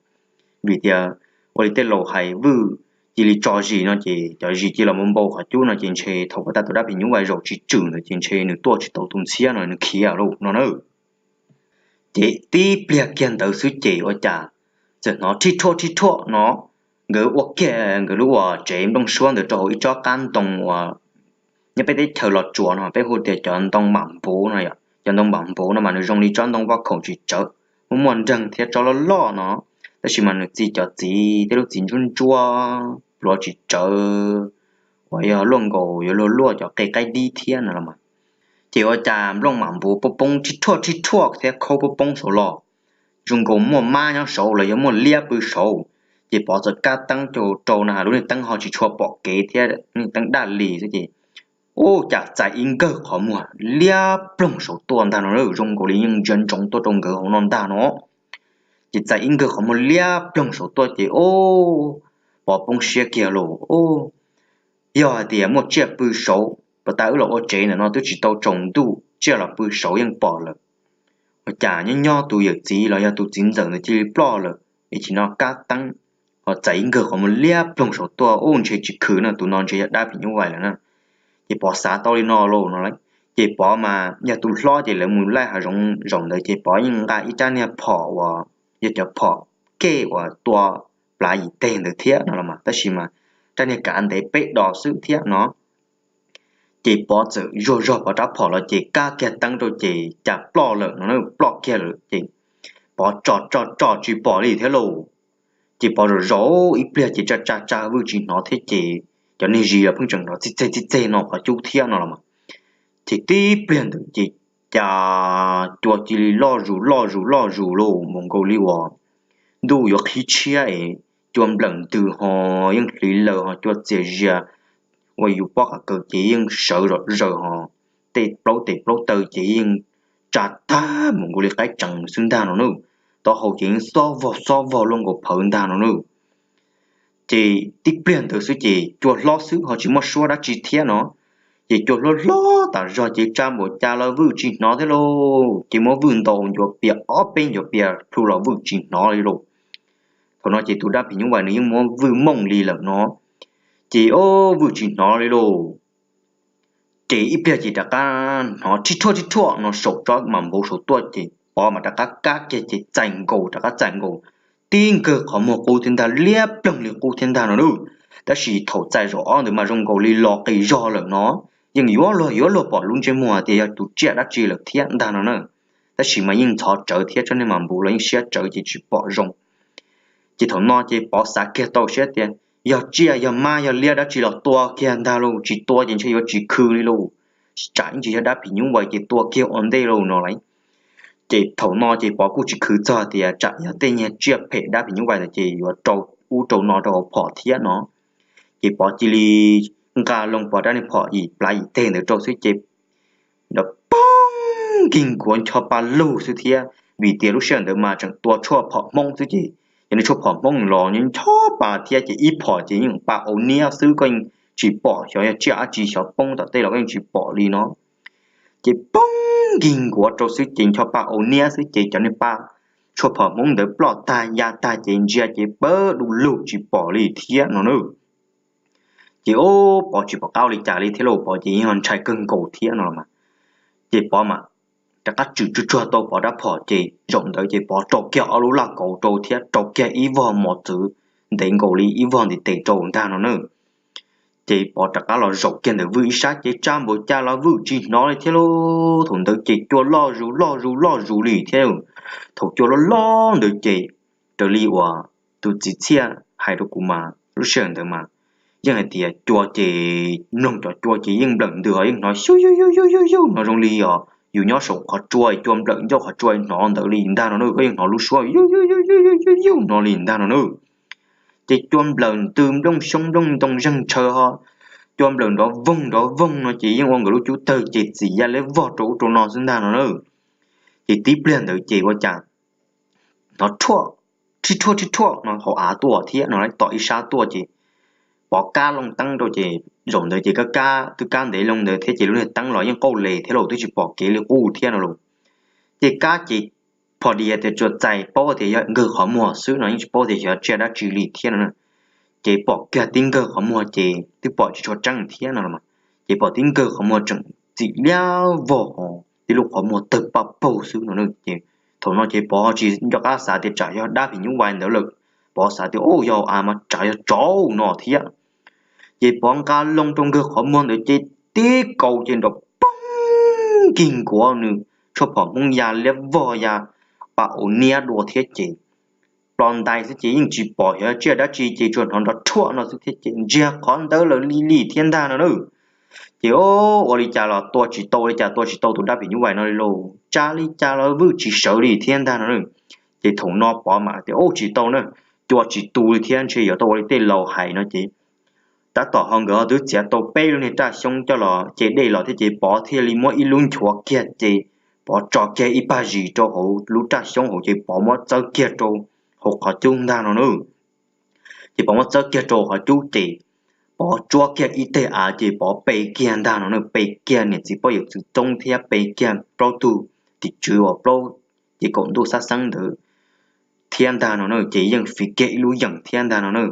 Vim tias ua li tej laus hais, Vwj cia li tso zis no ces cov zis cia li los npau npau qhov cub no ces ntshe thaum ua tag tus dab phim nyuj vais zaum tsis tswm ntawd ces ntshe nws tuaj tsis tau tus ntxhiab no nws khiav lawm no na. Ces tib pliag kiag ntawd xwb ces ua cas txawm hnov rhij rhuaj rhij rhuaj no. Nkawd ua kiag nkawd lub uas tsev nplooj suab ntawd rau hauv ib tsob qab ntoo uas nyob peb teb chaws Los Tsuas no peb hu tias cov ntoo mam npuv no yom. Cov ntoo mam npuv no mas nws zoo li tsob ntoo vaj khaum tsis tsawv, muaj muaj nreeg thiab tsob loj loj no, tab sis mas nws txi cov txiv, tej lub txiv ntsuab ntsuab pluav tsis tsawv uas yog luaj nkaus yuav luag luaj cov qe qaib dib thiab no los mas. Ces ua cas nplooj mam npuv poob poob rhij rhuaj rhij rhuaj thiab khaub poob poob saud los, zoo nkaus muaj mab nyob saud los yog muaj liab pw saud. Ces Pov txawm kab teeb rau rau na, lub niag teeb ho tsis tshua pom kev thiab, lub niag teeb daj li xwb ces ub, cas txais ib nkawg qhov muag liab ploog saud tuaj ntag no, zoo nkaus li yeej ntsia ntsoov tuaj rau nkawd hauv no ntag no. Ces txais ib nkawg qhov muag liab ploog saud tuaj ces ub, Pov poob siab kiag lauj. Ub, yog hais tias muaj tsiaj pw saud, puas tas wb los ua tsev ntawm no twb tsis tau tsaus ntuj, tsiaj los pw saud yeej pom lawm. Ua cas nyob nyob tus yawm txiv los yog tus txiv ntxawm ntawd cia li ploj lawm, ib chim no kab teeb ho txais ib nkawg qhov muag liab ploog saum tuaj, ub, ntshe tsis khwv no, tus no ntshe yog dab phim nyuj vais lawm na. Ces Pov xav tau li no lauj no lauj. Ces Pov mas yog tus hlob ces lawv mus laij hav zoov zaum ntawd ces Pov yeej nqa ib rab niag phom uas yog cov phom kej uas tua plav yim teg ntawd thiab no los mas, tab sis mas rab niag kav ntev peb dos xwb thiab no. Ces Pov txawm zuag zog Pov rab phom los ces kab kiag teeb rau ces cas ploj lawm no, ploj kiag lawm ces Pov tso tso tso tsis pom li thiab lauj. Ces Pov zaum zaum ib pliag ces tsa tsa tsa vwj tsis hnov thiab ces cov niag zis los pheej tseem nrov txij txeg txij txeg no qhov cub thiab no los mas. Ces tib pliag ntawd ces cas cua cia li loj zus loj zus loj zus lauj, mus nkaus li uas ntuj yuav qhib tshiab es cua nplawm ntws ho yeej hliv laws ho cua txias zias uas yus pob qa kaws ces yeej sawv zom zaws ho tej plaub tes plaub taw ces yeej tsa tag mus nkaus li qaib tsees xwb ntag no na. Taub hau ces yeej xob vog xob vog luaj nkaus phawv ntag no na. Ces tib pliag ntawd xwb ces cua hlob xwb ho tsis muaj suab dab tsi thiab no. Ces cua hlob hlob tas zog ces tsa npaum cas los vwj tsis hnov thiab lauj, ces muab vwj ntaus ncuav pias ob peb ncuav pias plhu los vwj tsis hnov li lauj. Thaum no ces tus dab phim nyuj vais nws yeej muab vwj mooj li lawm no, ces o vwj tsis hnov li lauj. Ces ib pliag ces rov qab hnov rhib rhuaj rhib rhuaj no saum tsob mas npauv saum tuaj ces Pov mas rov qab kab kiag ces txais nkaus rov qab txais nkaus, tib nkawg qhov muag qub thiab ntag, liab ploog li qub thiab ntag no na. Tab sis thaum txais zaum ob ntawd mas zoo nkaus li los qis zog lawm no, yeej yuav luag yuav luag pom lub ntsej muag tias yog tus tsiaj dab tsi lawm thiab ntag no na. Tab sis mas yeej ntxhov tsawv thiab tsob niag mas npauv los yeej siab tsawv ces tsis pom zoo. Ces thaum no ces Pov xav kiag tau siab tias yog tsiaj yog mab yog liab dab tsi los tua kiag ntag lauj, tsis tua ces ntshe yuav tsis khw li lauj, tsam ib ntsis yog dab phim nyuj vais ces tua kiag ua ntej lauj no lauj. Ces thaum no ces Pov kuj tsis khwv txog tias tsam yog tej niag tsiaj phem dab phim nyuj vais ntawd ces yuav rau ub rau no rau hauv phom thiab no. Ces Pov cia li nqa loo Pov rab niag phom yim plav yim teg ntawd rau xwb ces nrov poob nkig nkuav ncho pa lug xwb thiab, vim tias lub sij hawm ntawd mas tseem tua tshuaj phom Hmoob xwb ces yog niag tshuaj phom Hmoob los ncho pa thiab ces ib phom ces yeej pa au niab xwb, koj yeej tsis pom xyov yog tsiaj dab tsi xyov poob tom tej los koj yeej tsis pom li no. Ces poob nkig nkuav rau xwb ces ncho pa au niab xwb ces cov niag pa tshuaj phom Hmoob ntawd ploj tag ya tag ces ntsia ces pawg du lug tsis pom li thiab no na. Ces o Pov tsis pom qab ua li cas li thiab lauj, Pov ces yeej ntshai kawg nkaus thiab no los mas. Ces Pov mas rov qab tswm tsuag tsuag tau Pov rab phom ces zaum ntawd ces Pov rau kiag ob lub laj kauv rau thiab rau kiag ib vog mos txwv ntev nkaus li ib vog ntiv tes rau ntag no na. Ces Pov rov qab los zaum kiag ntawm vwj ib sab ces tsa npaum cas los vwj tsis hnov li thiab lauj. Thaum ntawd ces cua loj zus loj zus loj zus li thiab. Thaum cua loj loj ntawd ces raws li uas tus txiv Txhiaj hais rau kuv mas lub sij hawm ntawd mas yeej hais tias cua ces mloog cov cua ces yeej nplawm ntws ho yeej hnov xyu yuj yuj yuj yuj yuj no zoo li os yus nyob saum qhov tsua cua nplawm ncauj qhov tsua hnov ntawd li ntag no na, koj yeej hnov lub suab yuj yuj yuj yuj yuj yuj yuj no li ntag no na. Ces cua nplawm ntws nplooj xyoob nplooj ntoo zeeg tshaw ho cua nplawm nrov voog nrov voog no ces yeej ua nkawd lub cub tawg ces txim ya liab vog rau ub rau no xwb ntag no na. Ces tib pliag ntawd ces ua cas hnov rhuaj rhib rhuaj rhib rhuaj no hauv av tuaj thiab no tom ib sab tuaj ces Pov kab loo teeb rau ces zaum ntawd ces kab kab twb kab ntev loo ntawd thiab ces lub niag teeb los yeej qauj les thiab los twb tsis pom kev li qub thiab no los. Ces kab ces phom dias tias tsuas txais paub tias yog nkawg qhov muag xwb no yeej tsis paub tias xyov tsiaj dab tsi li thiab no. Ces pom kiag tib nkawg qhov muag ces twb pom tsis tshua tseeb thiab no los mas. Ces pom tib nkawg qhov muag tseem txim liab vog ho tib lub qhov muag tawg paj paug xwb no. Ces thaum no ces Pov tsis nco qab xav tias tsam yog dab phim nyuj vais ntawd lawm, Pov xav tias o yog av mas tsam yog tsov no thiab. Ces Pov nqa loo rau nkawg qhov muag ntawd ces tib kaus ces nrov poob nkig nkuav nws tshuaj phom Hmoob ya liab vog ya pa au niab dua thiab ces plo ntais xwb ces yeej tsis pom xyov tsiaj dab tsi ces tsuas hnov nrov rhuaj no xwb thiab ces ntsiag qhov ntawd lawm li li thiab ntag no na. Ces o ua li cas los tua tsis tau, ua li cas tua tsis tau tus dab phim nyuj vais no li lauj, tsa li cas los vwj tsis sawv li thiab ntag no na. Ces thaum no Pov mam tias ub tsis tau na, cua tsis tu li thiab ntshe yuav tau ua li tej laus hais no ces tab tom ho nkawd ho twb txiav tau peb lub niag raj xyoob coj los ce dej los thiab ces Pov thiaj li muab ib lub nchuav kiag ces Pov tso kiag ib pag zis rau hauv lub raj xyoob hauv ces Pov muab txawb kiag rau hauv qhov cub ntag no na. Ces Pov muab txawb kiag rau qhov cub ces Pov tsuab kiag ib teg av ces Pov pe kiag ntag no na, pe kiag niam txiv pog yawm txwv txoob thiab pe kiag plaub tug tim tswv uas plaub ces kaum ntuj xab xeeb ntawd thiab ntag no na, ces yeej fiv kiag ib lub yeem thiab ntag no na.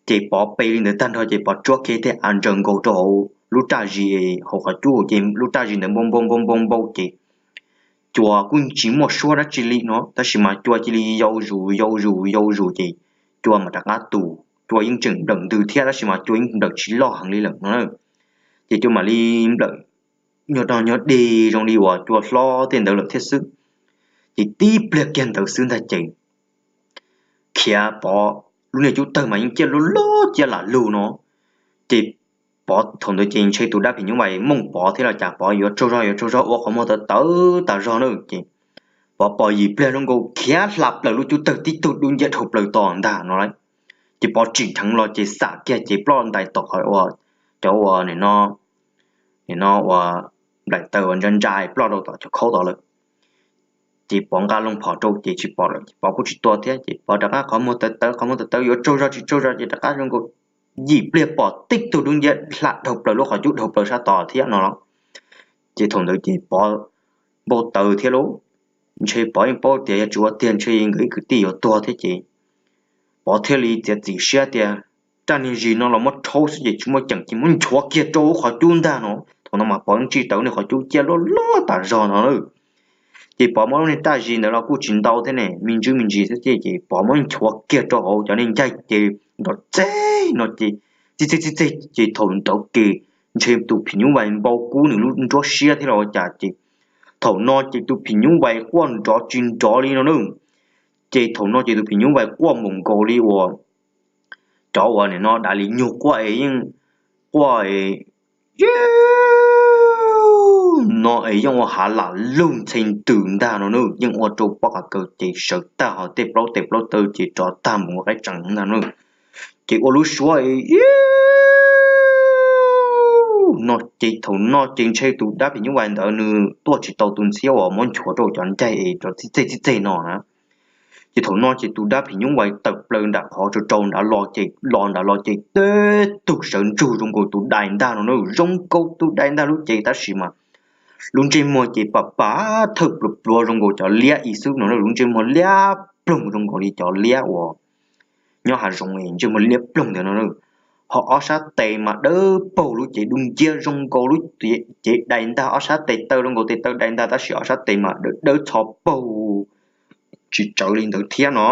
Ces Pov pe li ntawd tag nrho ces Pov tsuab kiag tej av ntsaws nkaus rau hauv lub raj zis hauv qhov cub, ces lub raj zis ntawd npau npau npau npau npau ces cua kuj tsis muaj suab dab tsi li no, tab sis mas cua cia li yau zus yau zus yau zus ces cua mam rov qab tu. Cua yeej tseem nplawm ntws thiab tab sis mas cua yeej nplawm tsis loj heev li lawm no na. Ces cua mam li nplawm nyuag dog nyuag dig zoo li uas cua hlob tej ntawd lawm thiab xwb. Ces tib pliag kiag ntawd xwb ntag ces khiav Pov lub niag cub tawg mas yeej ciaj loj loj ciaj lam lug no. Ces Pov thaum ntawd ces ntshe tus dab phim nyuj vais mooj Pov thiab los cas Pov yuav tsaug zog yuav tsaug zog ua qhov muag tawv tawv tas zog na. Ces Pov pom yim pliag zoo nkaus khiav hla plaws lub cub tawg tib tug dub nciab dhau plaws tom ntag no lauj. Ces Pov tsim dheev los ces xam kiag ces ploj ntais tom qhov uas cov uas nim no nim no uas nplaim taws uas ntsa ntsa ploj rau tom cov khaub tod lawm. Ces Pov nqa loo phom rau ces tsis pom lawm ces Pov kuj tsis tua thiab ces Pov rov qab qhov muag tawv tawv qhov muag tawv tawv yuav tsaug zog tsis tsaug zog ces rov qab zoo nkaus yim pliag pom tib tug dub nciab hla dhau plaws lub qhov cub dhau plaws sab tod thiab no los. Ces thaum ntawd ces Pov npau taws thiab lauj, ntshe Pov yeej paub tias yog tsis ua tiag ntshe nkawd ib kwv tij yuav tuag thiab ces Pov thiaj li txiav txim siab tias raj niag zis no los muab rhaub xwb ces tsis muaj ceem ces muab nchuav kiag rau lub qhov cub ntag no. Thaum no mas Pov yeej tsis tawv niag qhov cub ciaj loj loj tas zog no na. Ces Pov muab lub niag raj zis ntawd los kuj tsis ntau thiab ne, me ntsis me ntsis xwb ces Pov muab nchuav kiag rau hauv cov niag ncaig ces nrov txeg no ces txij txej txij txej ces thaum ntawd ces ntshe tus phim nyuj vais npau kub nws lub nruab siab thiab los ua cas ces thaum no ces tus phim nyuj vais quaj nrov tsis nrov li no na. Ces thaum no ces tus phim nyuj vais quaj npaum nkaus li uas cov uas nim no dav li nyuag quaj es yeej quaj no es yeej ua hav lam lug ntxhe ntws ntag no na, yeej ua rau pob qa kaws ces sawv tag hos tej plaub tes plaub taw ces rov tag npaum nkaus qaib tsees ntag no. Ces ua lub suab no ces thaum no ces ntshe tus dab phim nyuj vais ntawd nws tuaj tsis tau tus ntxhiab uas muab nchuav rau cov ncaig es rov txij txej txij txej no na. Ces thaum no ces tus dab phim nyuj vais tawm plaws nram qhov rau rau nrad los ces los nrad los ces teb tug sawv ntsug zoo nkaus tus dais ntag no na, zoo nkaus tus dais ntag lub cev tab sis mas lub ntsej muag ces pam pam thawj pluav pluav zoo nkaus cov liab ib xwb no na, lub ntsej muag liab ploog zoo nkaus li cov liab uas nyob hav zoov ntsej muag liab ploog ntawd no na. Ho ob sab tes mas dawb paug lub cev dub nciab zoo nkaus lub cev dais ntag, ob sab tes taw zoo nkaus tes taw dais ntag tab sis ob sab tes mas dawb dawb txho paug tsis tsawv li ntawd thiab no.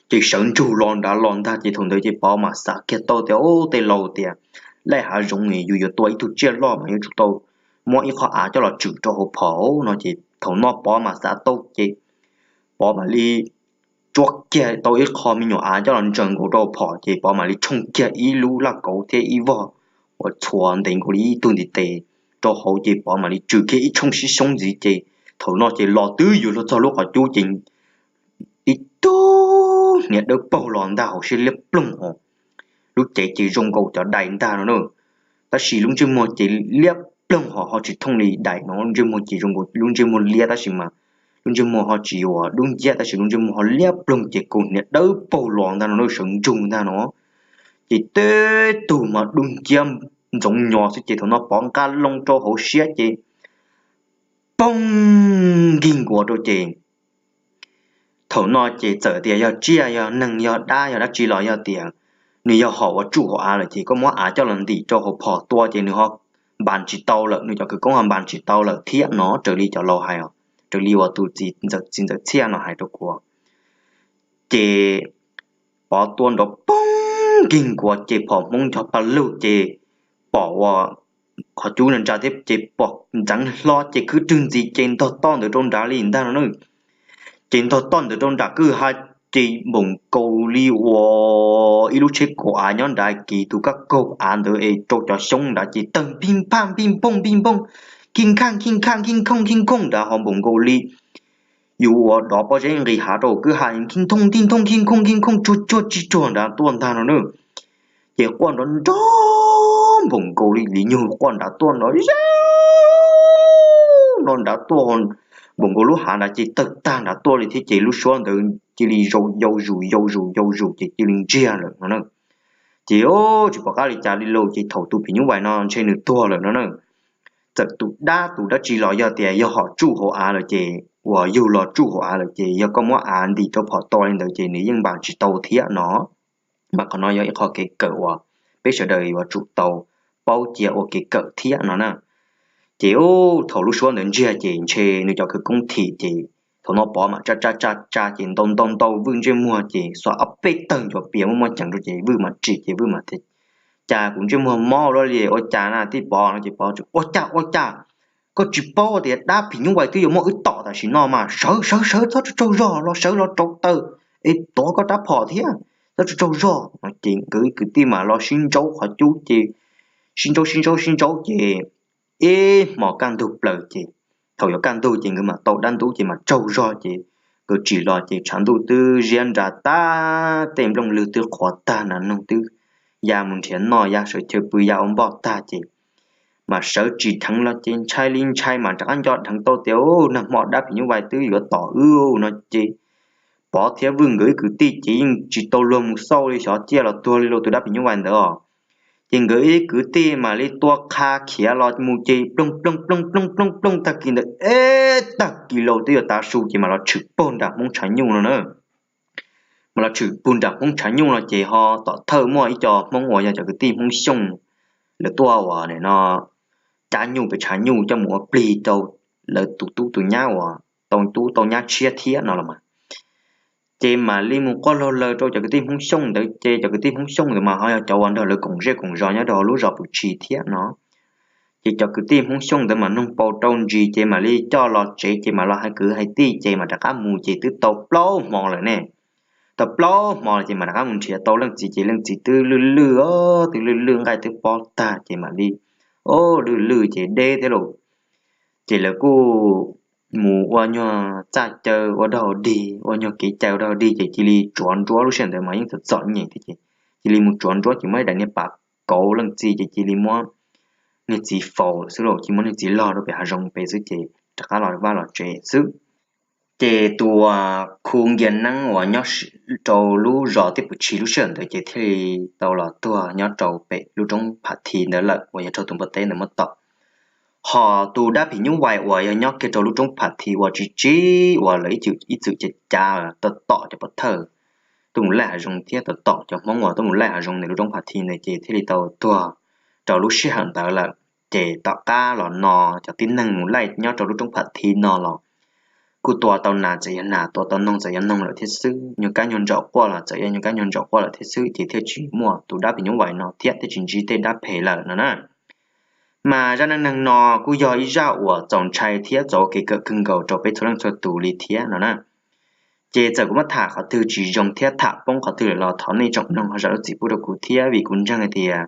Ces sawv ntsug los nrad los ntag ces thaum ntawd ces Pov mas xav kiag tau tias, Ub, tej laus tias laij hav zoov yus yuav tua ib tug tsiaj loj mas yuav tsum tau muab ib qho av coj los tswm rau hauv phom no ces thaum no Pov mas xav tau ces Pov mam li tsuab kiag tau ib qho me nyuam av coj los ntsaws nkaus rau phom ces Pov mam li tshooj kiag ib lub laj kauv thiab ib voj uas txhuav ntev nkaus li ib tug ntiv tes rau hauv ces Pov mam li tswm kiag ib tshooj sib xyoob ntxiv ces thaum no ces los twb yuav luag txog lub qhov cub ces ib tug hniav dawb paug los ntag hauv siab liab ploog os. Lub cev ces zoo nkaus cov dais ntag no na, tab sis lub ntsej muag ces liab ploog ho ho tsis thooj li dais no, lub ntsej muag ces zoo nkaus lub ntsej muag liab tab sis mas lub ntsej muag ho tsis yuav dub nciab tab sis lub ntsej muag ho liab ploog ces kaus hniav dawb paug los ntag no na, sawv ntsug ntag no. Ces teb tug mas dub nciab ntxoov nyos xwb ces thaum no Pov nqa loo rau hauv siab ces poob nkig nkuas rau ces thaum no ces txawm tias yog tsiaj yog neeg yog dab yog dab tsi los yog tias nws yog hom uas tsuj hauv av lawm ces koj muab av coj los ntim rau hauv phom tua ces nws ho npas tsis tau lawm, nws cov khawv koob ho npas tsis tau lawm thiab no raws li cov laus hais, raws li uas tus txiv ntxawm Txhiaj no hais rau kuv. Ces Pov tua nrov poob nkig nkuas ces phom Hmoob ncho pa lug ces pom ua qhov cub ntsa thiab ces pom ntxeev hlo ces khwb rwg ntxiv ces ntog toj ntawd rau nrad li ntag no na. Ces ntog toj ntawd rau nram kwj ha ces npaum nkaus li uas ib lub tsheb kaum av nyob nrad kiv tus kab kaug av ntawd es rau cov xyoob nrad ces tawg npij npaj npij npooj npij npooj, khij nkhaj khij nkhaj khij nkhooj khij nkhooj nrad ho npaum nkaus li yus uas dov pob zeb nqis hav rau kwj ha khij nthoo khij nthoo khij nkhooj khij nkhooj tsuag tsuag tsis tsuag nrad tuaj ntag no na. Ces quaj nrov nrov npaum nkaus li li nyuag quaj nrad tuaj nrov no nrad tuaj npaum nkaus lub hav nrad ces tawg tag nrad tuaj li thiab ces lub suab ntawd cia li yau zus yau zus yau zus ces cia li ntsiag lawm no na. Ces tsis pom qab li cas li lawm ces thaum tus phim nyuj vais no ntshe nws tuag lawm no na. Txawm tus dab tus dab tsi los yog tias yog hom tsuj hauv av lawm ces uas yug los tsuj hauv av lawm ces yog koj muab av ntim rau phom to li ntawd ces nws yeej npam tsis tau thiab no. Mas qhov no yog ib qho kev kawm uas peb sawv daws yuav tsum tau paub cia ua kev kawm thiab no na. Ces thaum lub suab ntawd ntsiag ces ntshe nws cov khawv koob thim ces thaum no Pov mam tsa tsa tsa tsa ces ntau ntau ntau Vwj ntsej muag ces xuas ob peb tawg ncuav pias muaj muaj ceem rau ces Vwj mam tsim ces Vwj mam tias, Cas kuv ntsej muag mob ua luaj li, ua cas na tij Pov? No ces Pov, Ua cas ua cas, koj tsis paub tias dab phim nyuj vais twb yuav muab wb tom tam sim no mas, sawv sawv sawv, txhob tsaug tsaug zog, los sawv los rauv taws es tuav koj rab phom thiab, txhob tsaug tsaug zog. No ces nkawd ib kwv tij mas los sib ntsaub qhov cub ces sib ntsaub sib ntsaub sib ntsaub ces ib hmos kaj ntug plaws ces thaum yuav kaj ntug ces nkawd mam tau dab ntub ces mam tsaug zog ces nkawd tsim los ces tshav ntuj twb ziab nra tag, tej nplooj lwg twb qhuav tag, nas noog twb ya mus nrhiav noj, ya sawv chaw pw, ya ua npoj tag ces mam sawv tsim dheev los ces ntshai li ntshai mas rov qab nco dheev tau tias, Nag hmo dab phim nyuj vais twb yuav tom wb no ces Pov thiab Vwj nkawd ib kwv tij ces yeej tsis tau luag mus xauj li, xyov ciaj los tuag li los tus dab phim nyuj vais ntawd os. Ces nkawd ib kwv tij mam li tua qha khiav los mus ces ploog ploog ploog ploog ploog ploog tag kis ntawd ib tag kis los twb yuav tav su ces mam los tshwm pug nram Hmoob tshav nyuj no na. Mas los tshwm pug nram Hmoob tshav nyuj no ces ho tom thawj muaj ib co Hmoob uas yog cov kwv tij Hmoob Xyooj, lawv tuaj uas no cab nyuj pem tshav nyuj coj mus ua plig rau lawv tus tub tus nyab uas tau tub tau nyab tshiab thiab no los mas. Ces mam li mus quaj laug lawm rau cov kwv tij Hmoob Xyooj ntawd ces cov kwv tij Hmoob Xyooj ntawd mas ho yog cov uas nrog lawv koom zej koom zos nyob rau hauv lub zos Pwm Tshis thiab no. Ces cov kwv tij Hmoob Xyooj ntawd mas noog paus rau ntsis ces mam li coj los tsev ces mam los hais kwv hais tij ces mam rov qab mus ces twb tau plaub hmo lawm ne. Tau plaub hmo lawm ces mam rov qab mus nrhiav tau leej txiv ces leej txiv twb lwj lwj os, twb lwj lwj, nqaij twb pob tag ces mam li, o, lwj lwj ces deb thiab lauj. Ces lawv kuj mus ua nyuag txaj caw ua dog dig, ua nyuag kev cai ua dog dig ces cia li tsuav nruab, lub sij hawm ntawd mas yeej txom txom nyem thiab ces cia li mus tsuav nruab ces muab ib daim niag pas kauv leej txiv ces cia li muab niag txiv faus lawm xwb lauj, cia muab niag txiv log rau pem hav zoov pem xwb ces rov qab los vaj los tsev xwb. Ces tus uas khu nkias neeb uas nyob rau lub zos Tiaj Pwm Tshis lub sij hawm ntawd ces thiaj li tau los tuag nyob rau pem lub roob Pham Thi ntawd lawm uas yog raug tus npua teb ntawd muab tom. Ho tus dab phim nyuj vais uas yog nyob kiag rau lub roob Pham Thi uas tsis tsis uas lawv ib txwm ib txwm cav cav tom tom cov pov thawj tuaj mus laij hav zoov thiab tom tom cov Hmoob uas tuaj mus laij hav zoov ntawm lub roob Pham Thi ntawd ces thiaj li tau tuag rau lub sij hawm ntawd lawm. Ces tom qab los no cov tib neeg mus laij nyob rau lub roob Pham Thi no los kuj tua tau nas txawm yog nas, tua tau noog txawm yog noog lawm thiab xwb, nyuag kab nyuag ntsaum quaj los txawm yog nyuag kab nyuag ntsaum quaj lawm thiab xwb, ces thiaj tsis muaj tus dab phim nyuj vais no thiab thiaj tsis ntsib tej dab phem lawm no na. Mas zaj neej neeg no kuj yog ib zaj uas txaus ntshai thiab txaus ua kev kawm kawg nkaus rau peb txhua leej txhua tus li thiab no na. Ces txawm kuv muab tham qhov twg tsis zoo thiab tham poob qhov twg lawm los thov nej tsoom mloog ho zam lub txim pub rau kuv thiab, vim kuv ntseeg hais tias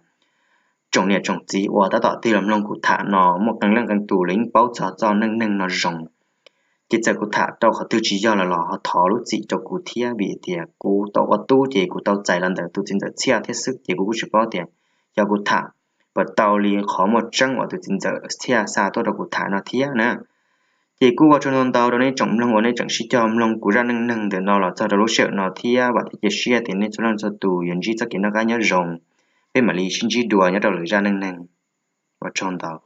tsoom niam tsoom txiv uas tab tom tig los mloog kuv tham no muaj qee leej qee tus los yeej paub txog txoj neej neeg no zoo. Ces txawm kuv tham rau qhov twg tsis yog lawm los ho thov lub txim rau kuv thiab, vim tias kuv tau ua tub ces kuv tau txais los ntawm tus txiv ntxawm Txhiaj thiab xwb, ces kuv kuj tsis paub tias yog kuv tham puas tau li qhov muaj tseeb uas tus txiv ntxawm Txhiaj xa tuaj rau kuv tham no thiab na. Ces kuj ua tsaug ntau ntau rau nej tsoom mloog uas nej tseem sib cog mloog kuv zaj neej neeg ntawm no los txog rau lub sij hawm no thiab vam thiab cia siab tias nej txhua leej txhua tus yuav ntsib txoj kev noj qab nyob zoo. Peb mam li sib ntsib dua nyob rau lwm zaj neej neeg. Ua tsaug ntau.